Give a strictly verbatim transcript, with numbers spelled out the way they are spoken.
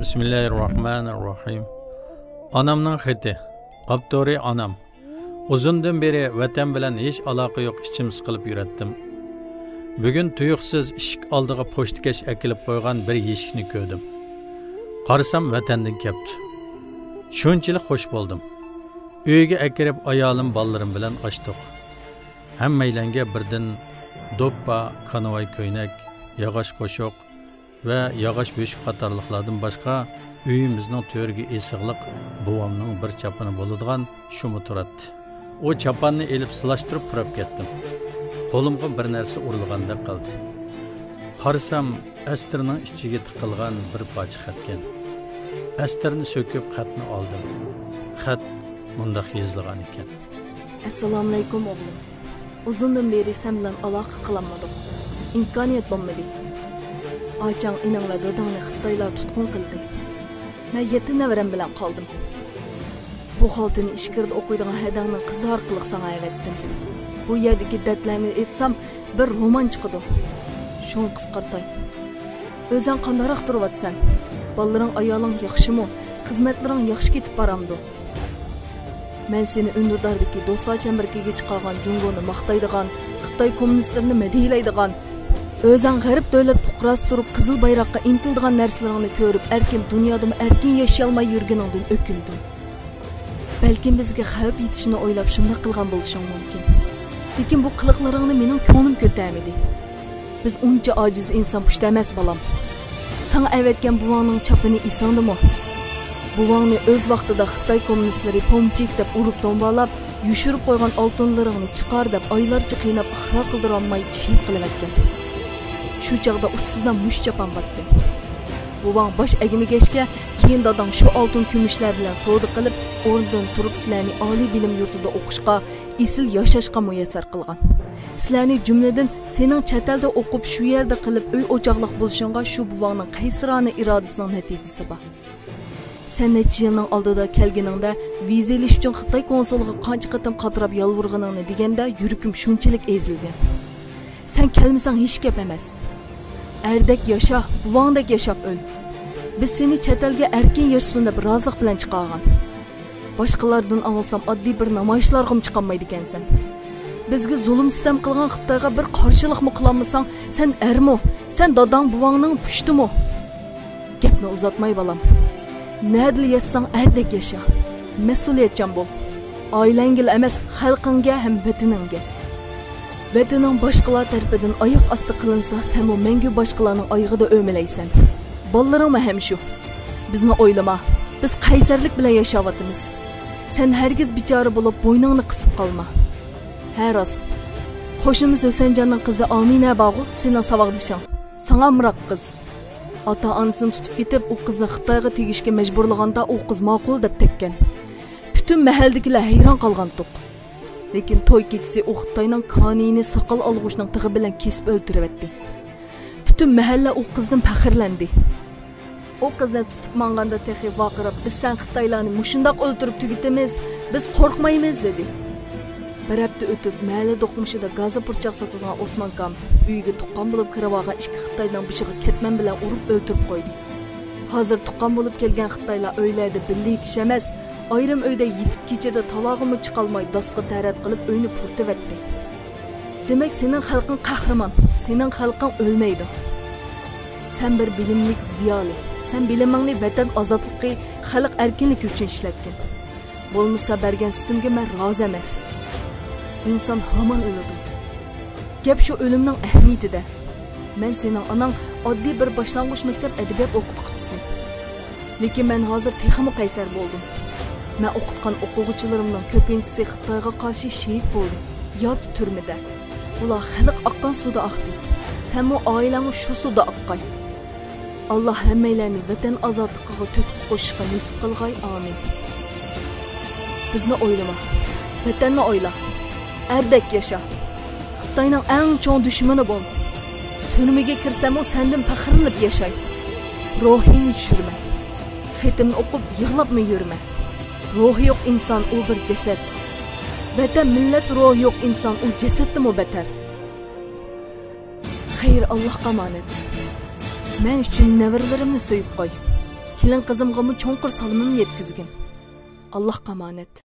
بىسمىللاھىرراھمانىرراھىم. ئانامنىڭ خېتى. ئاپتورى ئانام. ئۇزۇندىن بېرى ۋەتەن بىلەن ھېچ ئالاقە يوق ئىچىم سىقىلىپ يۈرەتتىم. بۈگۈن تۇيۇقسىز ئىشىك ئالدىغا پوچتىكەش ئەكېلىپ قويغان بىر يېشىكنى كۆردۈم. قارىسام، ۋەتەندىن كەپتۇ. شۇنچىلىك خوش بولدۇم. ئۆيگە ئەكىرىپ، ئايالىم، بالىلىرىم بىلەن ئاچتۇق. ھەممەيلەنگە بىردىن دوپپا، كانىۋاي كۆينەك، ياغاچ قوشۇق ۋە ياغاچ بۆشۈك قاتارلىقلاردىن باشقا، ئۆيىمىزنىڭ تۆرىگە ئېسىقلىق بوۋامنىڭ بىر چاپىنى بولىدىغان شۇمى تۇراتتى. ئۇ چاپاننى ئېلىپ سىلاشتۇرۇپ پۇراپ كەتتىم. قولۇمغا بىر نەرسە ئۇرۇلغاندەك قىلدى. قارىسام، ئەستىرنىڭ ئىچىگە تىقىلغان بىر پارچە خەتكەن. ئەستىرنى سۆكۈپ خەتنى ئالدىم. خەت مۇنداق يېزىلغان ئىكەن. ئەسسالامۇئەلەيكۇم ئوغلۇم. ئۇزۇندىن بېرى سەن بىلەن ئالاقە قىلالمىدۇق. ئىمكانىيەت بولمىدى. ئاچاڭ ئېنىڭ ۋە داداڭنى خىتايلار تۇتقۇن قىلدى. مەن يەتتە نەۋرەم بىلەن قالدىم. بۇ خالتىنى ئىچكىرىدە ئوقۇيدىغان ھەدەڭنىڭ قىزى ئارقىلىق ساڭا ئەۋەتتىم. بۇ يەردىكى دەردلەرنى ئېيتسام، بىر رومان چىقىدۇ. شۇڭا قىسقارتاي. ئۆزۈڭ قانداقراق تۇرۇۋاتىسەن؟ بالىلىرىڭ، ئايالىڭ ياخشىمۇ؟ خىزمەتلىرىڭ ياخشى كېتىپ بارامدۇ؟ مەن سېنى ئۈندىداردىكى دوستلار چەمبىرىكىگە چىقارغان جۇڭگونى ماختايدىغان، خىتاي كوممۇنىستلىرىنى مەدھىيلەيدىغان، ئۆزۈڭ غەرب دۆلەت پۇقراسى تۇرۇپ قىزىل بايراققا ئىنتىلىدىغان نەرسىلىرىڭنى كۆرۈپ، ئەركىن دۇنيادىمۇ ئەركىن ياشىيالماي يۈرگىنىڭدىن ئۆكۈندۈم. بەلكىم بىزگە خەۋپ يېتىشىنى ئويلاپ شۇنداق قىلغان بولۇشۇڭ مۇمكىن. لېكىن بۇ قىلىقلىرىڭنى مېنىڭ كۆڭلۈم كۆتەرمىدى. بىز ئۇنچە ئاجىز ئىنسان پۇشتى ئەمەس، بالام. ساڭا ئەۋەتكەن بوۋاڭنىڭ چاپىنى ئېسىڭدىمۇ؟ بوۋاڭنى ئۆز ۋاقتىدا خىتاي كوممۇنىستلىرى پومچىك دەپ ئۇرۇپ دومبالاپ، يوشۇرۇپ قويغان ئالتۇنلىرىڭنى چىقار دەپ ئايلارچە قىيناپ ئىقرار قىلدۇرالماي شېھىت قىلىۋەتكەن. شۇ چاغدا ئۇچىسىدا مۇشت چاپان بارتتى. بوۋاڭ باش ئەگمىگەچكە، كېيىن داداڭ شۇ ئالتۇن كۈمۈشلەر بىلەن سودا قىلىپ، ئورنىدىن تۇرۇپ سىلەرنى ئالىي بىلىم يۇرتىدا ئوقۇشقا، ئېسىل ياشاشقا مۇيەسسەر قىلغان. سىلەرنى جۈملىدىن سېنىڭ چەت ئەلدە ئوقۇپ، شۇ يەردە قىلىپ ئۆي ئوچاقلىق بولۇشۇڭغا شۇ بوۋاڭنىڭ قەيسىرانە ئىرادىسىنىڭ نەتىجىسى بار. سەن نەچچە يىلنىڭ ئالدىدا كەلگىنىڭدە ۋىزا ئېلىش ئۈچۈن خىتاي كونسۇلىغا قانچە قېتىم قاتراپ يالۋۇرغىنىڭنى دېگەندە يۈرىكىم شۇنچىلىك ئېزىلگەن. سەن كەلمىسەڭ ھېچ گەپ ئەمەس. ئەردەك ياشا، بوۋاڭدەك ياشاپ ئۆل. بىز سېنى چەت ئەلگە ئەركىن ياشىسۇن دەپ رازىلىق بىلەن چىقارغان. باشقىلاردىن ئاڭلىسام، ئاددىي بىر نامايىشلارغىمۇ چىقالمايدىكەنسەن. بىزگە زۇلۇم-سىتەم قىلغان خىتايغا بىر قارشىلىقمۇ قىلالمىساڭ، سەن ئەرمۇ؟ سەن داداڭ بوۋاڭنىڭ پۇشتىمۇ؟ گەپنى ئۇزارتماي، بالام. نەدىلا ياشىساڭ، ئەردەك ياشا. مەسئۇلىيەتچان بول. ئائىلەڭگىلا ئەمەس، خەلقىڭگە ھەم ۋەتىنىڭگە. ۋەتىنىڭ باشقىلار تەرىپىدىن ئاياق ئاستى قىلىنسا، سەنمۇ مەڭگۈ باشقىلارنىڭ ئايىغىدا ئۆمىلەيسەن. بالىلىرىڭمۇ ھەم شۇ. بىزنى ئويلىما. بىز قەيسەرلىك بىلەن ياشاۋاتىمىز. سەن ھەرگىز بىچارە بولۇپ، بوينۇڭنى قىسىپ قالما. ھە، راست. قوشنىمىز ھۈسەنجاننىڭ قىزى ئامىنە بارغۇ، سېنىڭ ساۋاقدىشىڭ. ساڭا ئامراق قىز. ئاتا-ئانىسىنى تۇتۇپ كېتىپ، ئۇ قىزنى خىتايغا تېگىشكە مەجبۇرلىغاندا، ئۇ قىز ماقۇل دەپ تەگكەن. پۈتۈن مەھەللىدىكىلەر ھەيران قالغانتۇق. لېكىن توي كېچىسى ئۇ خىتاينىڭ كانىيىنى ساقال ئالغۇچنىڭ تىغى بىلەن كېسىپ ئۆلتۈرۈۋەتتى. پۈتۈن مەھەللە ئۇ قىزدىن پەخىرلەندى. ئۇ قىزنى تۇتۇپ ماڭغاندا تېخى ۋارقىراپ، «بىز سەن خىتايلارنى مۇشۇنداق ئۆلتۈرۈپ تۈگىتىمىز، بىز قورقمايمىز» دېدى. بىر ھەپتە ئۆتۈپ، مەھەللە دوقمۇشىدا گازا پۇرچاق ساتىدىغان ئوسمانكام ئۆيىگە تۇغقان بولۇپ كىرىۋالغان ئىككى خىتاينىڭ بېشىغا كەتمەن بىلەن ئۇرۇپ ئۆلتۈرۈپ قويدى. ھازىر تۇغقان بولۇپ كەلگەن خىتايلار ئۆيلەردە بىللە يېتىش ئەمەس، ئايرىم ئۆيدە يېتىپ كېچىدە تالاغىمۇ چىقالماي داسقا تەرەت قىلىپ ئۆينى پۇرىتىۋەتتى. دېمەك، سېنىڭ خەلقىڭ قەھرىمان، سېنىڭ خەلقىڭ ئۆلمەيدۇ. سەن بىر بىلىملىك زىيالىي، سەن بىلىمىڭنى ۋەتەن ئازادلىقى، خەلق ئەركىنلىكى ئۈچۈن ئىشلەتكىن. بولمىسا بەرگەن سۈتۈمگە مەن رازى ئەمەس. ئىنسان ھامان ئۆلىدۇ. گەپ شۇ ئۆلۈمنىڭ ئەھمىيىتىدە. مەن سېنىڭ ئاناڭ ئاددىي بىر باشلانغۇچ مەكتەپ ئەدەبىيات ئوقۇتقۇچىسى. لېكىن مەن ھازىر تېخىمۇ قەيسەر بولدۇم. مەن ئوقۇتقان ئوقۇغۇچىلىرىمنىڭ كۆپىنچىسى خىتايغا قارشى شېھىت بولدى ياكى تۈرمىدە. ئۇلار خەلق ئاققان سۇدا ئاقتى. سەنمۇ، ئائىلەڭمۇ شۇ سۇدا ئاققاي. ئاللا ھەممەيلەننى ۋەتەن ئازادلىقىغا تۆھپە قوشۇشقا نېسىپ قىلغاي، ئامىن. بىزنى ئويلىما، ۋەتەننى ئويلا. ئەردەك ياشا. خىتاينىڭ ئەڭ چوڭ دۈشمىنى بول. تۈرمىگە كىرسەممۇ سەندىن پەخىرلىنىپ ياشاي. روھىڭنى چۈشۈرمە. خېتىمنى ئوقۇپ يىغلاپمۇ يۈرمە. روھى يوق ئىنسان ئۇ بىر جەسەت. ۋەتەن، مىللەت روھى يوق ئىنسان ئۇ جەسەتتىنمۇ بەتەر. خەير، ئاللاھقا ئامانەت. مەن ئۈچۈن نەۋرىلىرىمنى سۆيۈپ قوي. كېلىن قىزىمغىمۇ چوڭقۇر سالىمىمنى يەتكۈزگىن. ئاللاھقا ئامانەت.